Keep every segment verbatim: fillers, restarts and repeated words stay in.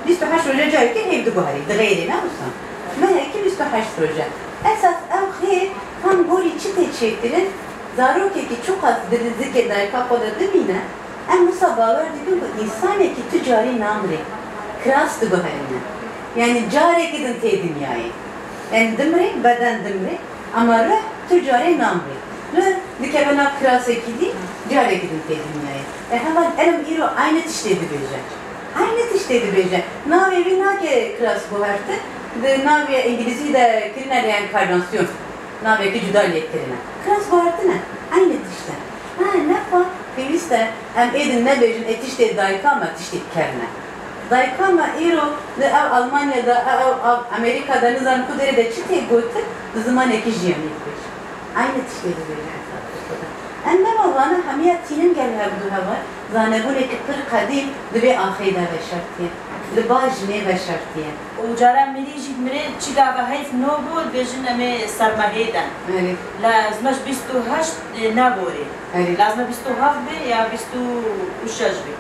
Bîst û heşt roje carekê hêv diguherî, dixêrî, ne wisa? Mehekî bîst û heşt roje. Esas ew xêr tam gorî çi tê çêkirin, zarokekî çiqas di rizikê dayika xwe de dimîne, em wisa bawer dikin ku însanekî tu carî namirê, kiras diguherîne. Yanî carekî din tê dinyayê. Yanî dimirê, beden dimirê, ama ruh tu carê namirê. Ruh dikeve nav kirasekî dî, carekî din tê dinyayê. E, heval, erm îro aynî tiştê dibêje. Aynî tiştê dibêje. Navê wî nake kiras guhertin, di navê îngilîzî de kirine reinkarnasyon. Navekî cuda lê kirine. Kiras guhertin e. Aynî tişt e. Ha, nexwe pêwîst e em êdin nebêjin ê tiştê dayika me tiştê kevn e. Dayika me îro li ev Almanya de, ev, ev Amerîka de, nizanim ku derê de çi tê gotin, bi zimanekî jiyanê dibêje. Aynî tiştê dibêje hesabê xwe de. Em nema vana hemiya tînin gel hevdu heval, zanebûneke pir qedîm di vê axê de veşartiye. Li ba jinê veşartiye. Û cara mirî jî mirê çi gava heyf no bû, dibêjin em ê sermehê de. Erê. Lazim e ji bîst û heşt, e, neborê. Erê. Lazim e bîst û heft bê ya bîst û şeş bê.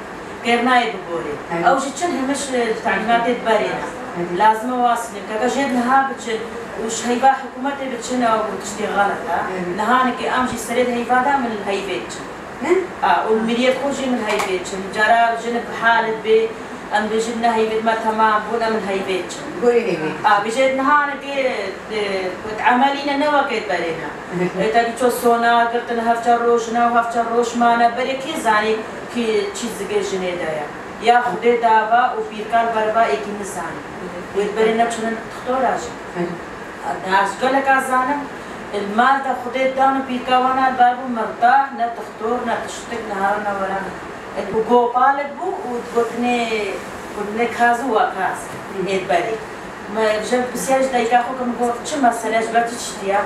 Kêr nayê biborê. Erê. Ew jî çin hemiş, e, talîmatê diberê ne. Erê. Lazim e wasînin. Keke jê niha biçin û ji heyva hikûmetê biçin ew tiştê xelet e. Erê. Nihanekê em jî serê di heyva de min li heyvê diçin. Ne? A, û li miriyê xwe jî min heyvê çin. Cara jinik bi halet bê, em bêjin ne heyvê me temam bûn, em min heyvê çin. Gorî heyvê. A, bêje nihanekê, e, emelî ne, ne wekê berê ne. Hı hı. E, tevî ço sona girtin, hevça roj ne û hevça roj mane, berê kê zanî kî çî zigê jinê de ye. Ya Xwedê dava û pîrka li ber ba êkî nizanî. Wê berê ne çinin dixtora jî. Hı hı. Na ji geleka zanim, li mal de Xwedê dan û pîrka wana li ber bû mirda, ne dixtor, ne tiştik, ne here, ne were. Ê ku gopalek bû û digotinê, gotinê kaz û wekaz ê berê. Me ji pisyar ji dayika xwe kir, min got, çi mesele, ji ber çi tiştî ye?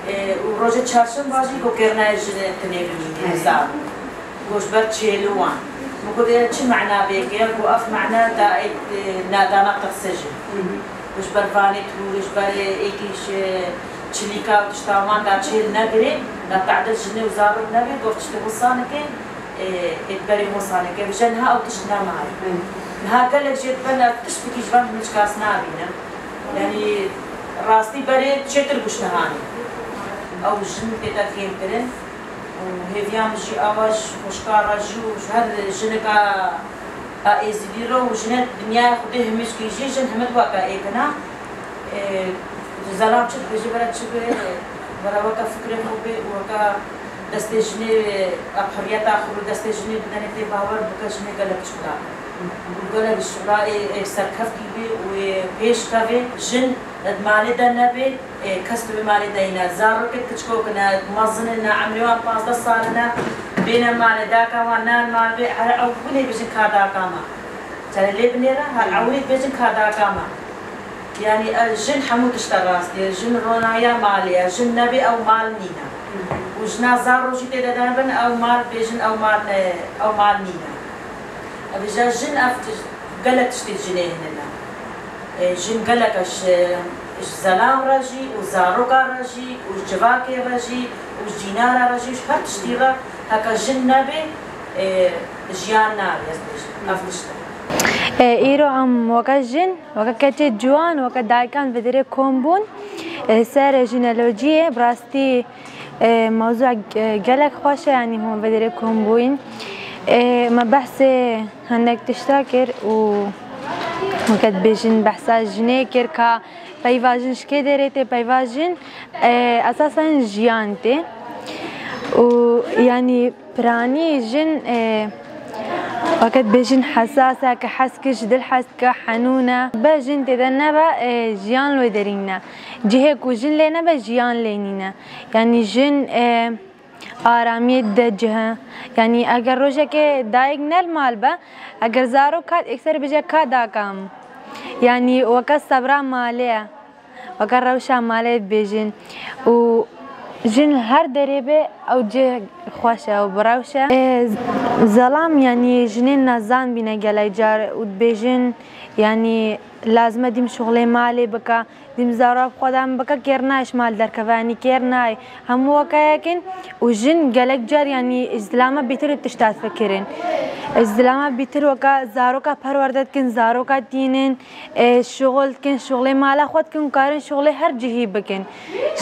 Ê, û rojê çarşemba jî got, kêr nayê jinê tinê bimînê, zar. Got, ji ber çêliwan. Min got, "Ê, çi mena vê kir?" Got, "Ev mena da ê, e, nadana qirse jî." Got, "Ji ber vanê tûrê, ji ber êkî ji çilîka û tişta wan da çêl negirê, da tadil jinê û zarok nebê." Got, "Tiştê wisanekê, e, ê berê wisanekê." Vêje niha ew tişt nemaye. Niha gelek jê dibin, ev tiştekî ji van min çikas nabînim. Yanî rastî berê çêtir bû ji nihanê. Ew jin tê de kêmkirin. Û hêviya min jî awa ji xwişka re jî û ji her jinika a êzidî re û jine dinyaya Xwedê himijkî jî jin himik weke êkina. Ê, ji zelam çi dibêje bere çi be, bere weke fikrê xwe bê û weke destê jinê, a huriyeta xwe bi destê jinê bidene tê bawer bike jinê gelek çiqula. Û gelek çiqula ê, ê serkeftî bê û ê pêş kevê jin di malê de nebê. Ê, kes di wê malê de yîne. Zarokek kiçikok ne, mezin ne, emrê wan pazdeh sal ne, bêne malê, daka wan nan mal bê, her ew binê bêjin ka daka me. Çare lê binêre, her ewilî bêjin ka daka me. Yanî, e, jin hemû tişta rastî ye. Jin ronahiya malê ye. Jin nebê ew mal nîne. Û jina zarok jî tê de nebin, ew mal bêjin ew mal ne, ew mal nîne. Ev jî jin ev tişt, gelek tiştê jinê hene ne. E, jin gelek e ji, ji zelam re jî û zaroka re jî û ji civakê re jî û ji cînara re jî û ji her tiştî re heke jin nebê, e, jiyan nabê, ez dibêjim. Ev tişt e. E, îro em weke jin, weke keçê ciwan, weke dayikan vê derê kom bûn. E, ser jinolojiyê, bi rastî, e, mewzûek, e, gelek xweş e, yanî hûn vê derê kom bûyîn. E, me behsê hinek tişta kir û weke dibêjin behsa jinê kir ka peyva jin ji kê derê tê, peyva jin, e, esasen jiyan tê. Û yanî piranî jin, e, weke dibêjin hesas e, ke hez kir ji dil hez dike, henûn e. Be jin tê de nebe, e, jiyan li wê derî nîne. Cihê ku jin lê nebe, jiyan lê nîne. Yanî jin, e, aramiyê dide cih e. Yanî eger rojekê dayik ne li mal be, eger zarok hat, êkser bêje ka daka min. Yanî weke sebra malê ye. Weke rewşa malê dibêjin. Û jin li her derê be, ew cih xweş e û bi rewş e. E, zelam, yanî jinên nezan bîne gelek car û dibêjin, Yanî lazim e dîm şuxulê malê bike, dîm zarok xwedan bike, kêr nayê ji mal derkeve, yanî kêr nayê. Hemû weke yek in û jin gelek car yanî ji zilama bîtir û tişta difikirin. Ji zilama bîtir weke zaroka perwerde dikin, zaroka tînin, e, şuxul dikin, şuxulê mala xwe dikin û karin şuxulê her cihî bikin.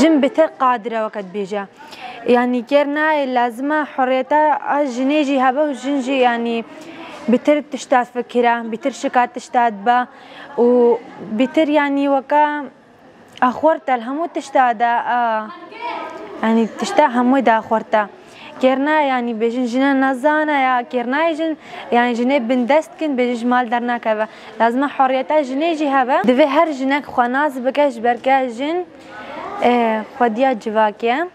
Jin bîtir qadir e weke dibêje. Yanî kêr nayê, lazim e hurriyeta a jinê jî hebe û jin jî yanî bîtir tişta fikire, bîtir şika tişta dibe û bîtir yanî weke axurte li hemû tişta de, a, yanî tişta hemû de axurte. Kêr nayê yanî bêjin jine nezane ya, kêr nayê jin, yanî jinê bindest kin, bêjin ji mal dernakeve. Lazim e hurriyeta jinê jî hebe. Divê her jinek xwe nas bike, ji ber ke jin, e, xwediya civakê ye.